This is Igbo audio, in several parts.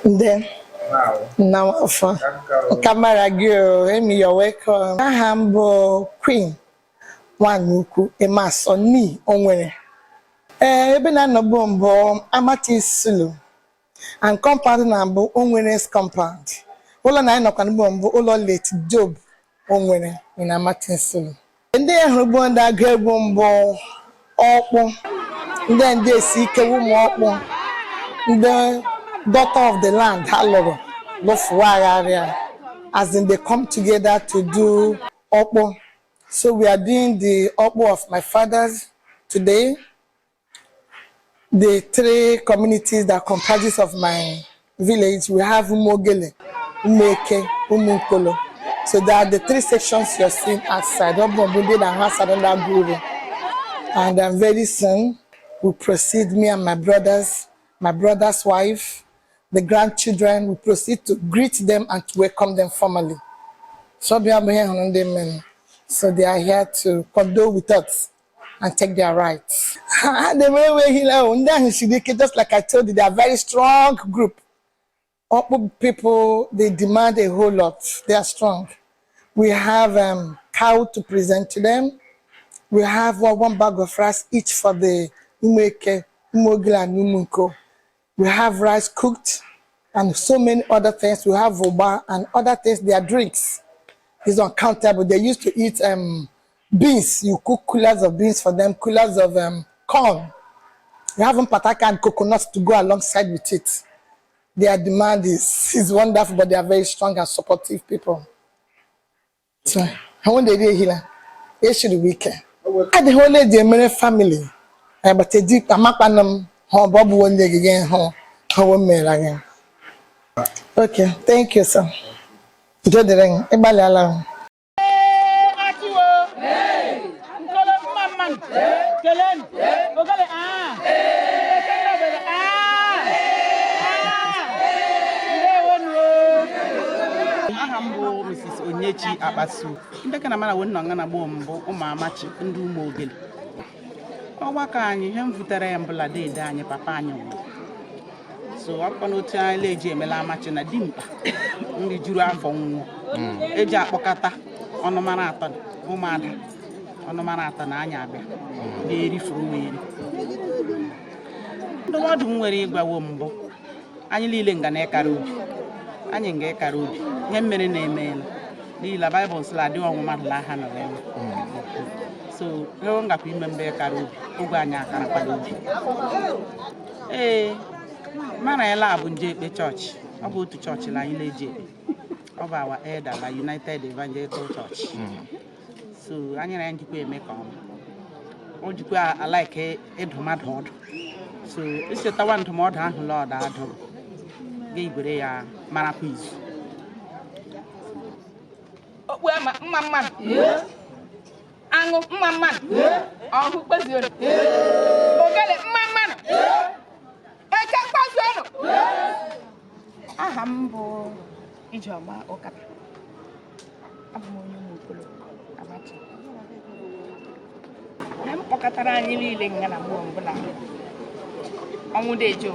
Nde Nnamafọ Nkamara gị o, Emi, you're welcome. Aha m bụ Queen Nwanyị Ukwu Emasoni Onwere. Ee, ebe na-anọbụ mbụ Amati Sulu and compound na-abụ Onwere's compound. Ụlọ na anyị nọkwa n'ugbo mbụ ụlọ late Job Onwere in Amati Sulu. Ndị hụrụ bụ ndị agụ egwu mbụ ọkpụ, ndị esi ike ụmụ ọkpụ, ndị daughter of the land ha lụrụ lụfuo agharịa, as in they come together to do ọkpụ. So we are doing the ọkpụ of my fathers today. The three communities that comprises of my village, we have Umogele, Umeke, Umunkolo. So there are the three sections you're seeing outside. Obombunde and outside under Guru. And then very soon we proceed, me and my brothers, my brother's wife, the grandchildren, we proceed to greet them and to welcome them formally. So so they are here to condole with us and take their rights. They just like I told you, they are a very strong group. Okpu people, they demand a whole lot. They are strong. We have cow to present to them. We have one bag of rice each for the Umeke, Umogila, and Umunko. We have rice cooked and so many other things. We have uba and other things. Their drinks is uncountable. They used to eat beans. You cook coolers of beans for them, coolers of corn. You have pataka and coconuts to go alongside with it. Their demand is wonderful, but they are very strong and supportive people. So, I want to hear here. Weekend. At the whole the mere family. But they amakwana m ha ọ bụ onye gị hụ ha mere anyị. Okay, thank you, sir. Udo dịrị gị, ịgbalịala m. Atiwo. Nkolo mma mma. Kelenu. Ogele ah. Ekene obere ah. Ndewonu o. Aha m bụ Mrs. Onyechi Akpasu. Ndị ka na mara wee nọ nga na gboo mbụ ụmụ Amachi ndị ụmụ Ogele. Ọgbakọ anyị, ihe m vutere ya mbụla dede anyị, papa anyị nwụrụ, so ọkwa n'otu anyị na-eji emela Amachi na dimkpa nri juru afọ nwụọ eji akpọkọta ọnụmara atọ ụmụada ọnụmara atọ na anyị abịa na-erifuru wee eri. Ndụmọdụ m nwere ịgwawo mbụ anyị niile nga na ịkara obi, anyị nga ịkara obi ihe mmere na-emeela. N'ihi na Baịbụl sịla adịghị ọnwụ mmadụ la ha nọrọ eme. So ewe ngakwa ime mgbe kara obi ogwe anyị akarakwala obi. Ee, mara ya bụ nje ekpe chọọchị. Ọ bụ otu chọọchị la anyị na-eji ekpe. Ọ bụ our elder la United Evangelical Church. So anyị na ya njikwa eme ka ọma. O jikwa alaike ịdụ mmadụ ọdụ. So ichetawa ndụmọdụ ahụ la ọda adụ ga-egwere ya marakwa izu. Okpu ama mma mmanụ. Aṅụ mma mmanụ. Ọhụ kpezionu. Ogele mma mmanụ. Eke kpezionu. Aha m bụ Ijeọma Ụkata. Abụ m onye Ụmụokolo Amachi. Ihe m kpọkọtara anyị niile nga na mgbe ọbụla ọnwụ deje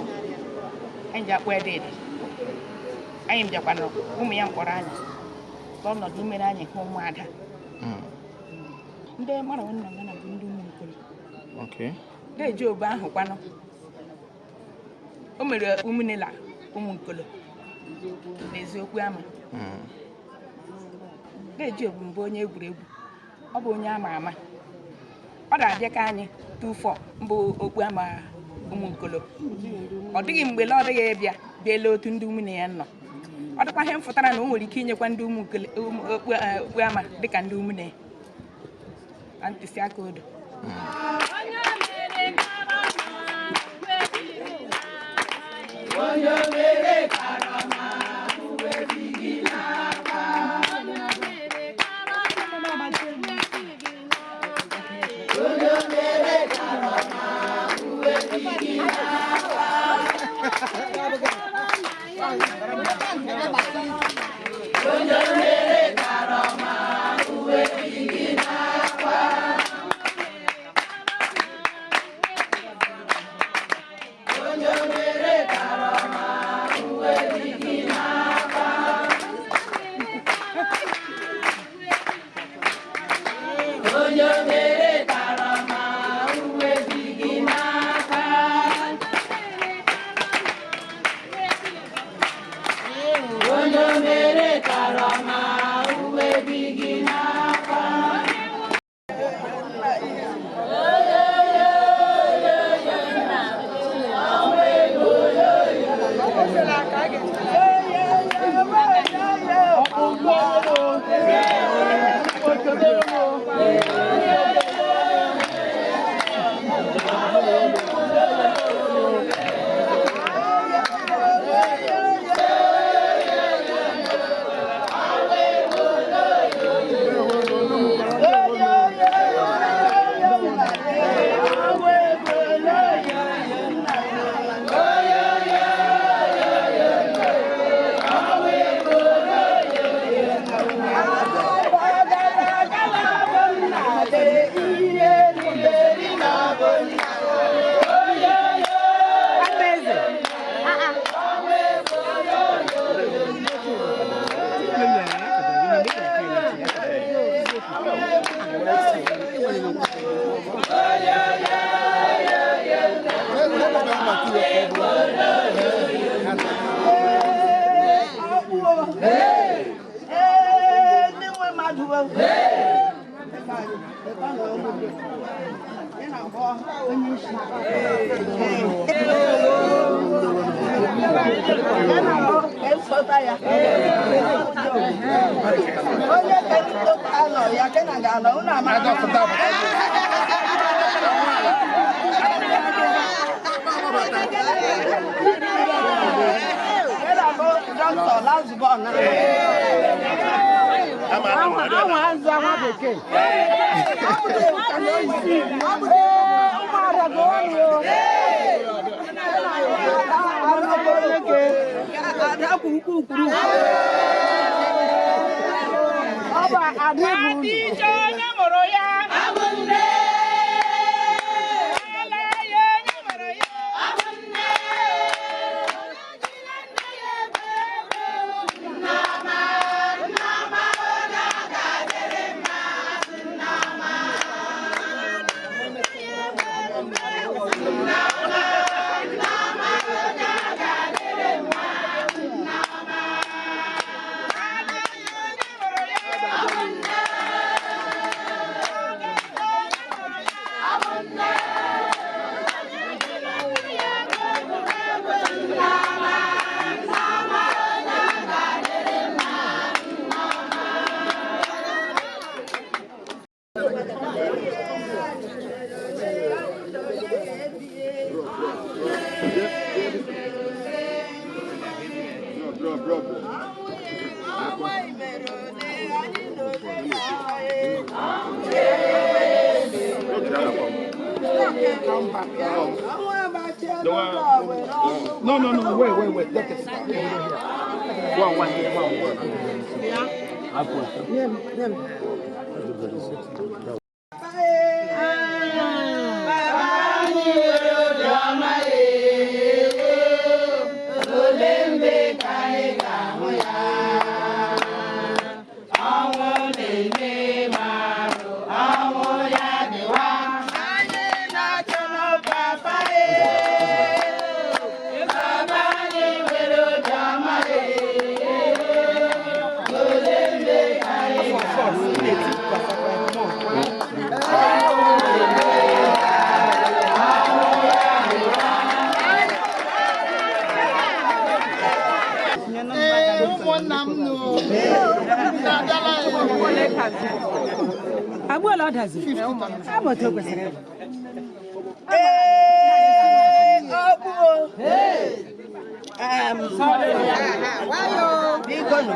anyị ji akpọ edede anyị bịakwana ụmụ ya mkpọrọ anyị n'ọnọdụ mere anyị hụ ụmụada ndị mara nna nga na bụ ndị Ụmụokolo. Deje obe ahụ kwanụ o mere umunela Ụmụokolo n'eziokwu ama. Deje obu mbụ onye egwuregwu, ọ bụ onye ama ama. Ọ na-abịa ka anyị tụfọ mbụ okpu ama Ụmụokolo. Ọ dịghị mgbe la ọ dịghị ịbịa bịa lee otu ndị ụmụnne ya nọ. Ọ dịkwa ihe m fụtara na o nwere ike inyekwa ndị okpu ama dịka ndị ụmụnne ya na ntụziaka odo. Adịje onye mụrụ ya. Ala ya onye mụrụ ya. No, no, no, wait, wait, wait. Take it. One, one, one, one. Ee, ụmụnna m nụ. Na-abịala ya. Agbuola ọ daziri. Ama otu o kwesịrị ịbụ. Biko nụ,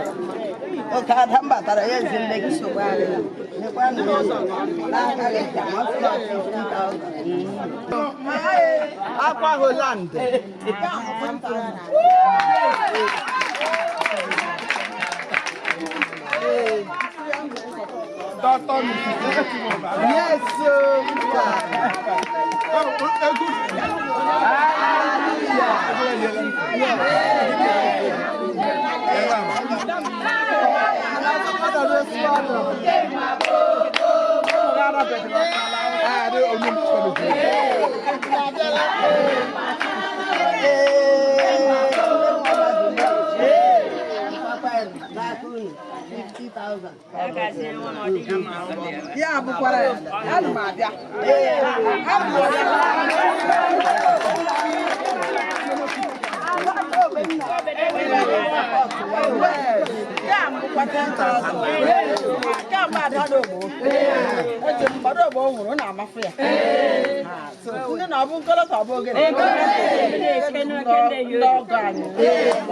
oke ada m batara ya ezi nne gị nsogbu adịghị. Lekwanụ m n'aka gị ka ọ sị na 50,000. Akwa Holland. Doctor Mrs. Yes, sir. Oh, a good. N'aka unu, 50,000. Ya bụkwara ya. Ana m abịa. Ya bụkwa 10,000. Kamgbe ada n'ogbo. Eche m gbado ogbo nwụrụ na-amafụ ya. So, ndị na ọ bụ nkolo ka ọ bụ ogene. Ndị ọgọ anyị.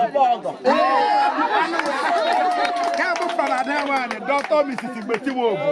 Ọgbọ ọgọ. Ka bụ Fada nwaanyị, Doctor Mrs. Igbetiwobu.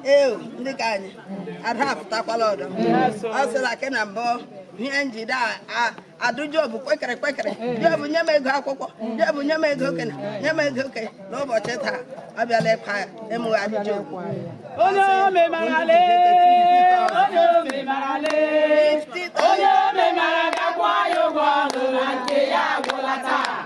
Ee, ndị ka anyị ada apụtakwala ọdọ. Ọ sịla ke na mbụ ihe njide adụ Job kwekere kwekere. Job nye m ego akwụkwọ, Job nye m ego kene, nye m ego ke. N'ụbọchị taa, ọ bịala ịkwa ya ịmụgharị Job. Onye omemara lee, onye omemara lee, onye omemara bịakwa ya ụgwọ ọrụ na nke ya agwụla taa.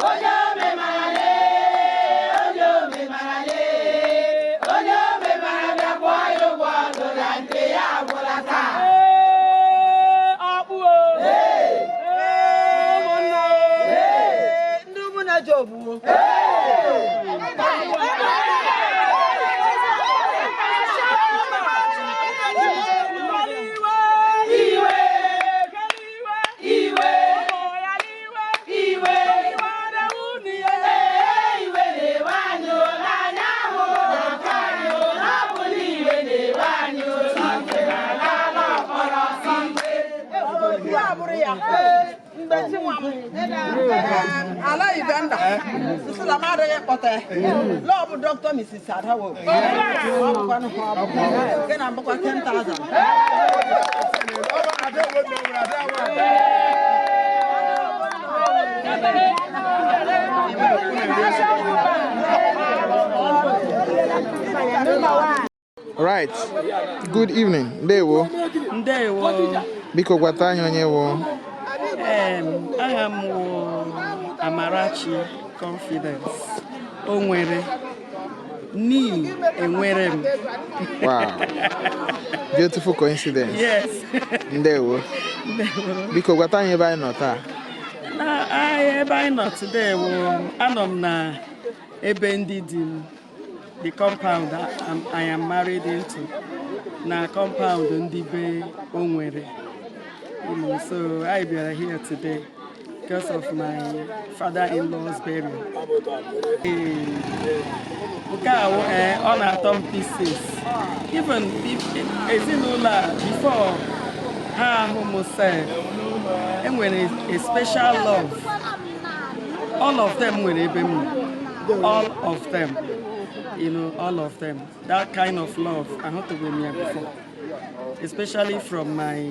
Onye omemara lee, onye omemara lee, onye omemara bịakwa ya ụgwọ ọrụ na nke ya agwụla taa. Ee, ọkpụ o. Ee, ụmụnna o. Ndị ụmụnna Job wo. Iwe, iwe, iwe, iwe na-ewe anyị o, n'anya ahụrụ na nke anyị o, n'ọbụ na iwe na-ewe anyị o, sọnde na-ala ọkpọrọ sọnde. Ya bụrụ ya. Mgbe chi nwa m. Ala Uganda. Nsịla m adịghị kpọta ya. Lọọ bụ Dr. Mrs. Adawo. Ọ bụkwanụ ha ọ bụ. Nke na mbụkwa 10,000. Right. Good evening. Ndewo. Ndewo. Biko gwata anyị onye wụ. Aha m wụ Amarachi Confidence. O nwere Nii Enwerem. Wow. Beautiful coincidence. Yes. Ndewo. Biko gwata anyị ebe anyị nọ taa. Na anyị ebe anyị nọ today wụ anọ m na ebe ndị di m, the compound I am married into, na compound ndị be o nwere. So I bịara here today because of my father-in-law's burial. Ee, nke a wụ ọ na-atọ m pieces. Even ezinụlọ a, before ha ahụ m sef, enwere a special love all of them nwere ebe m nọ. All of them, all of them, that kind of love ahụtụbeghị m ya before, especially from my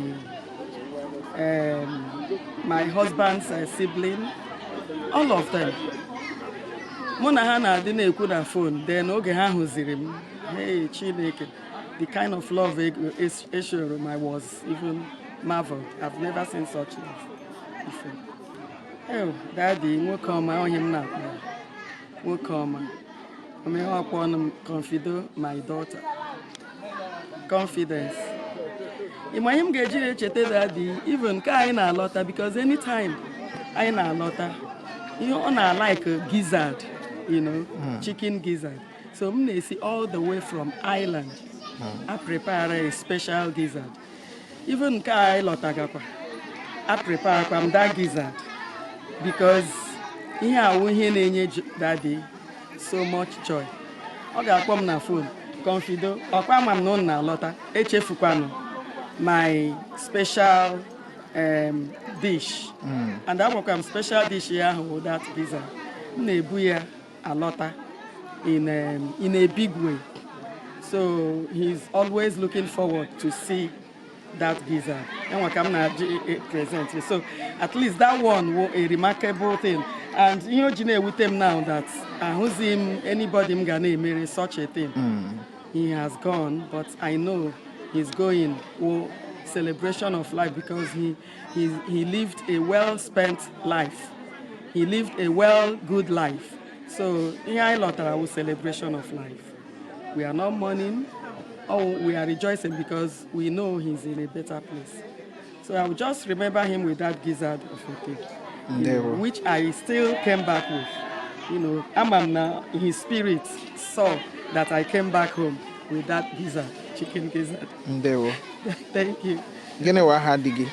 husband's sibling. All of them, mụ na ha na-adị na-ekwu na phone. Then oge ha hụziri m, hey, Chineke, the kind of love eshoro m, I was even marveled. I've never seen such love before. Oh, Daddy, nwoke ọma, onye m na-akpọ ya nwoke ọma, omeghe ọkpọ ọnụ m, confido my daughter, confidence. Ịma ihe m ga-eji echeta Daddy, even nke anyị na-alọta, because anytime anyị na-alọta, ihe ọ na-like, gizzard, chicken gizzard. So m na-esi all the way from Ireland I prepare a special gizzard. Even nke anyị lọtagakwa, I prepare kwa m that gizzard, because ihe awụ ihe na-enye Daddy so much joy. Ọ ga-akpọ m na phone, "Confido, ọkwa ama m na unu na-alọta, echefukwanụ my special dish." And agwakwa m special dish ya ahụ wụ that gizzard. M na-ebu ya alọta in a big way. So he's always looking forward to see that gizzard. Enwe ka m na-eji present. So at least that one wụ a remarkable thing. And ihe o ji na-ewute m now that ahụzighị m anybody m ga na-emere such a thing. He has gone, but I know he's going wụ celebration of life, because he lived a well-spent life. He lived a well good life. So ihe anyị lọtara wụ celebration of life. We are not mourning. Oh, we are rejoicing because we know he's in a better place. So I will just remember him with that gizzard of a thing, Ndewo. Which I still came back with. Ama m na his spirit saw that I came back home with that gizzard, chicken gizzard. Ndewo. Thank you. Gịnị wụ aha di gị?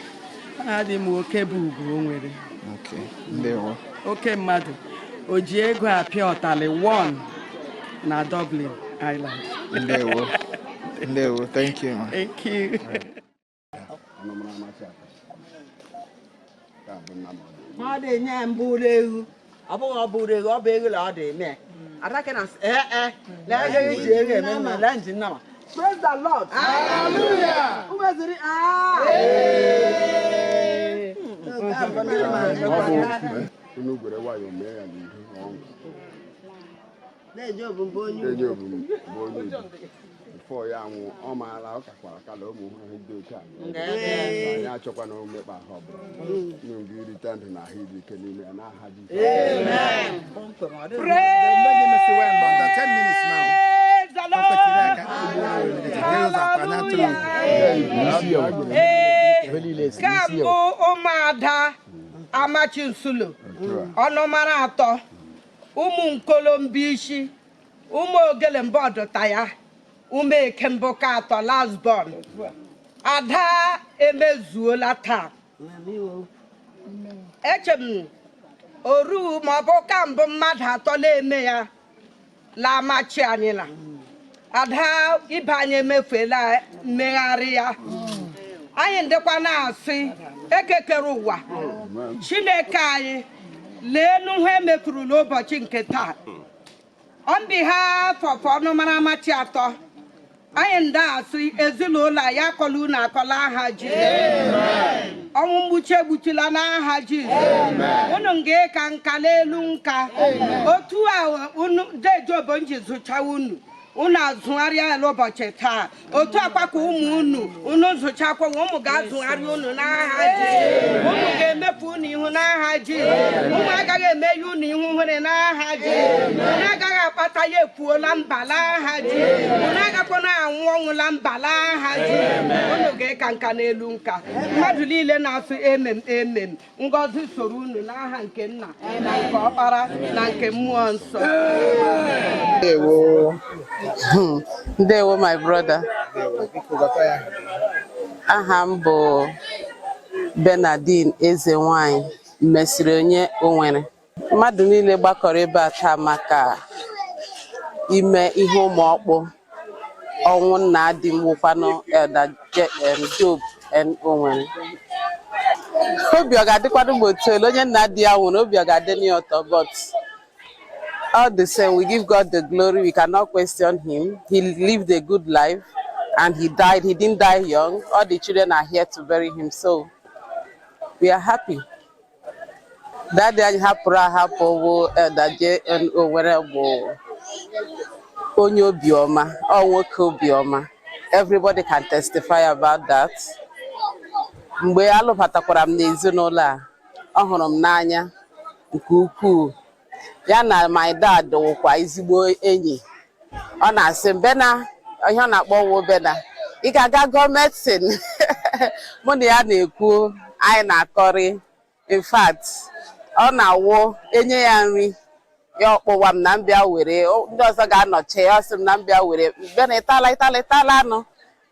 Aha dị m oke bụ ugwu o nwere. Okay. Ndewo. Oke mmadụ. O ji ego apịa ọtalị 1 na Dublin, Ireland. Ndewo. Ndewo. Thank you, ma. Thank you. Ọnụmara amasị aka ka bụ nna m. Ọ dị-enye mbụ ụlọ ewu, ọ bụghị ọ bụrụ ewu, ọ bụ ego la ọ dị eme. Adake na ee ee lee ego eji ego eme nna lee nji nna ma. Praise the Lord. Hallelujah. Umeziri ah. Ọ bụ unu gwere nwayọọ mee ya n'udo na ọṅụ. Na-eje obumbụ onye enye obodo bụ onye udo. Before ya nwụ, ọ maara ọ kakwara akala ụmụ ha dị otu a. Anyị achọkwana mmekpa ahụ ọbụla unu ga-erite ndụ na ahụ iri ike n'ime ya n'aha Jizọs. Praise the Lord. Ee, nke mbụ, ụmụada Amachi Nsulo, ọnụmara atọ, ụmụ nkolombishi, ụmụ ogele mbụ ọdụta ya, ụmụ eke mbụ ka atọ, last born. Ada emezuola taa. Eche m oru ma ọ bụ ka mbụ mmadụ atọ na-eme ya la amachi anyị na ada ibe anyị emefuela mmegharị ya. Anyị ndịkwa na-asị ekekere ụwa Chineke anyị lee nụ ha emefuru n'ụbọchị nke taa. On behalf of ọnụmara amachi atọ, anyị ndị asị ezinụlọ a ya akọla unu akọla aha Jizọs. Ọnwụ mgbuchi egbuchila n'aha Jizọs. Unu ga-eka nka n'elu nka otu a unu dejobo nji zụchawa unu. Unu azụgharịa ya n'ụbọchị taa. Otu akwa ka ụmụ unu, unu zụchakwa, ụmụ ga-azụgharị unu n'aha Jizọs. Ụmụ ga-emefu unu ihu n'aha Jizọs. Ụmụ agaghị emeghe unu ihu nwere n'aha Jizọs. Unu agaghị akpata ya efuola mba n'aha Jizọs. Unu agakwana anwụ ọnwụ la mba n'aha Jizọs. Unu ga-eka nka n'elu nka. Mmadụ niile na-asụ emem emem. Ngọzi soro unu n'aha nke nna na nke ọkpara na nke mmụọ nsọ. Ndewo. Ndewo, my brother. Ndewo. Biko gwata ya. Aha m bụ Bernardine Eze nwanyị mesịrị onye onwere. Mmadụ niile gbakọrọ ebe a taa maka ime ihe ụmụ ọkpụ ọnwụ nna di m, wụkwanụ Elder Job N. Onwere. Obi ọ ga-adịkwanụ m otu elu onye nna di ya nwụrụ, obi ọ ga-adị ya ụtọ, but all the same, we give God the glory. We cannot question him. He lived a good life and he died. He didn't die young. All the children are here to bury him. So we are happy. Daddy anyị hapụrụ ahapụ bụ Elder J.N. Onwere bụ onye obiọma, ọ nwoke obiọma. Everybody can testify about that. Mgbe alụbatakwara m n'ezinụlọ a, ọ hụrụ m n'anya nke ukwuu. Ya na my dad wụkwa ezigbo enyi. Ọ na-asị m, "Bena," ihe ọ na-akpọ wụ "Bena, ị ga-aga gụọ medicine." Mụ na ya na-ekwu, anyị na-akọrị. In fact, ọ na-awụ enye ya nri, ya ọkpụwa m na m bịa were. Ndị ọzọ ga-anọchi ya, ọ sị m na m bịa were. "Bena, ịtala, ịtala, ịtala anụ?"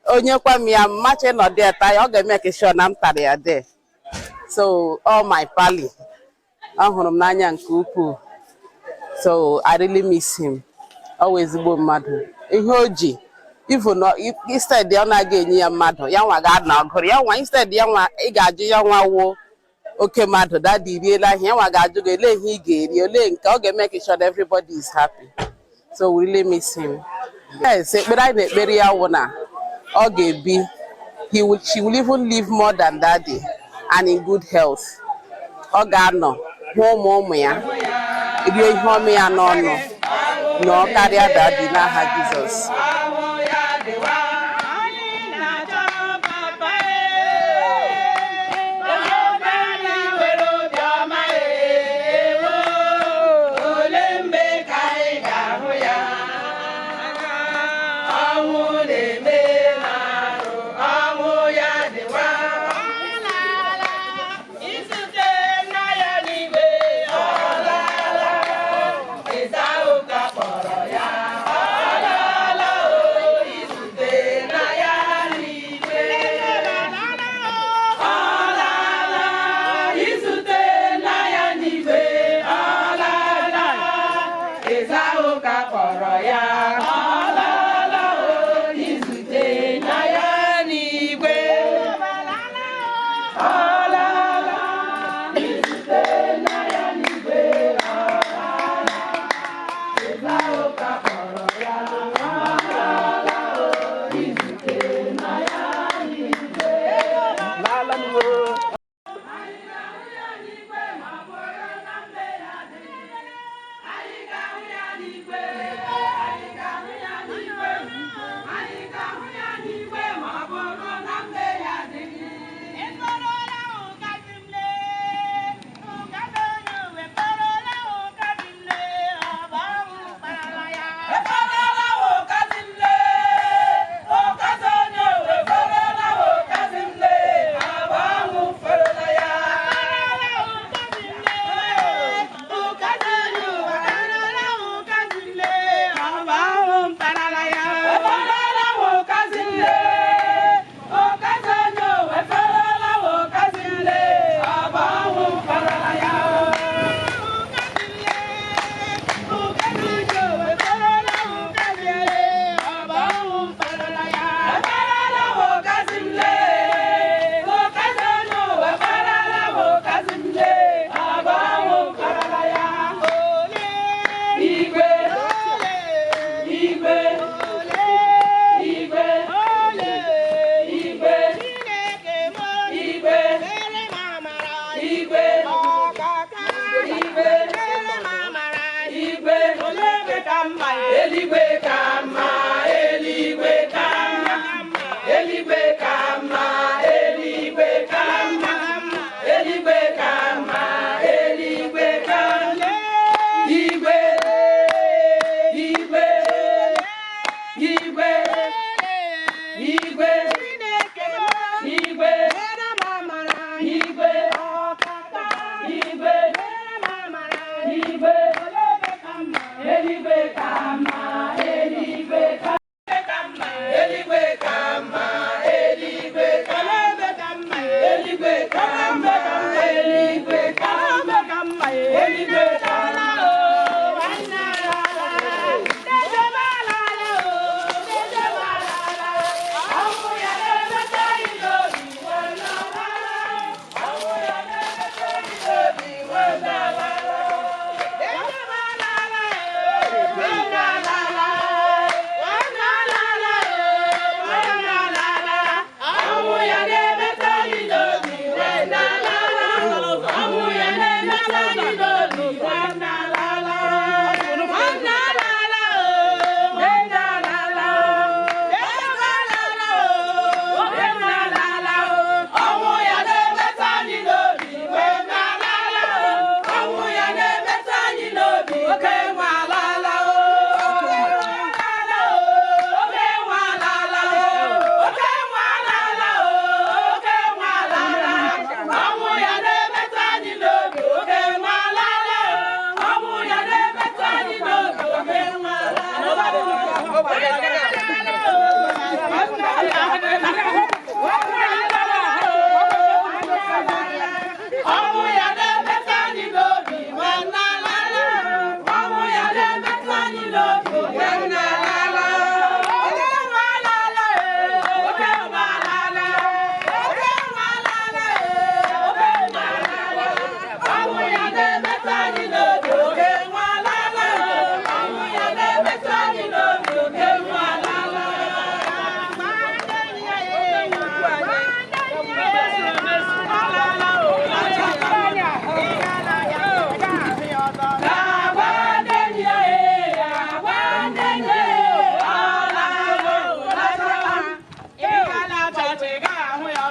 Onye kwa m ya mmachi nọdụ ya taa ya, ọ ga-eme ka sure na m tara ya there. So all my pali, ọ hụrụ m n'anya nke ukwuu. So I really miss him. Ọ wụ ezigbo mmadụ. Ihe o ji even instead ọ na-aga enye ya mmadụ, ya nwa ga-anọ ọgụrụ ya nwa. Instead ya nwa ị ga-ajụ ya nwa wo oke mmadụ, "Daddy, riela ihe?" Ya nwa ga-ajụ gị, "Olee ihe ị ga-eri?" Olee nke ọ ga-eme ka sure that everybody is happy. So we really miss him. Yes, ekpere anyị na-ekpere ya wụ na ọ ga-ebi, he will, she will even live more than daddy and in good health. Ọ ga-anọ hụ ụmụ ụmụ ya, rie ihe ọma ya n'ọnụ, nọọ karịa daddy n'aha Jizọs. Anyị na-achọ papa e, anyị nwere obiọma ewo. Ole mgbe ka anyị ga-ahụ ya? Ọnwụ na-eme n'arụ, ọnwụ ya dịwa. Ọ laala izute nna ya n'igwe. Ọ laala ịza ụka kpọrọ ya. Ọ laala o.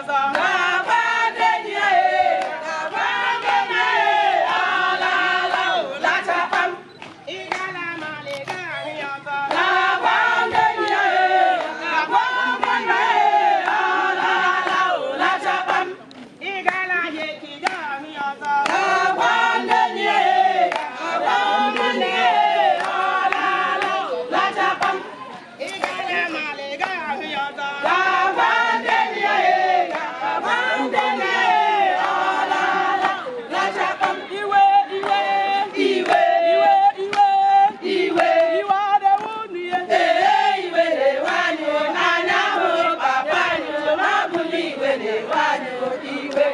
ọzọ. Ga-agwa ndị enyi ya ee, ga-agwa ndị enyi ya ee, ọlaala o lachakwa m. Ị gala amala, ị gaghị ahụ ya ọzọ. Ga-agwa ndị enyi ya ee, ga-agwa ụmụnna ya ee, ọlaala o lachakwa m. Ị gala ahịa echi, ị gaghị ahụ ya ọzọ. Ga-agwa ndị enyi ya ee, ga-agwa ụmụnna ya ee, ọlaala o lachakwa m. Ị gala amala, ị gaghị ahụ ya ọzọ. Ga-agwa ndị enyi ya ee, ga-agwa ndị enyi ya ee, ọlaala o lachakwa m. Iwe, iwe, iwe, iwe, iwe, iwe, iwe adịwo unu ihe. Ee, iwe na-ewe anyị o, n'anya hụ papa anyị o, n'ọbụla iwe na-ewe anyị o, iwe.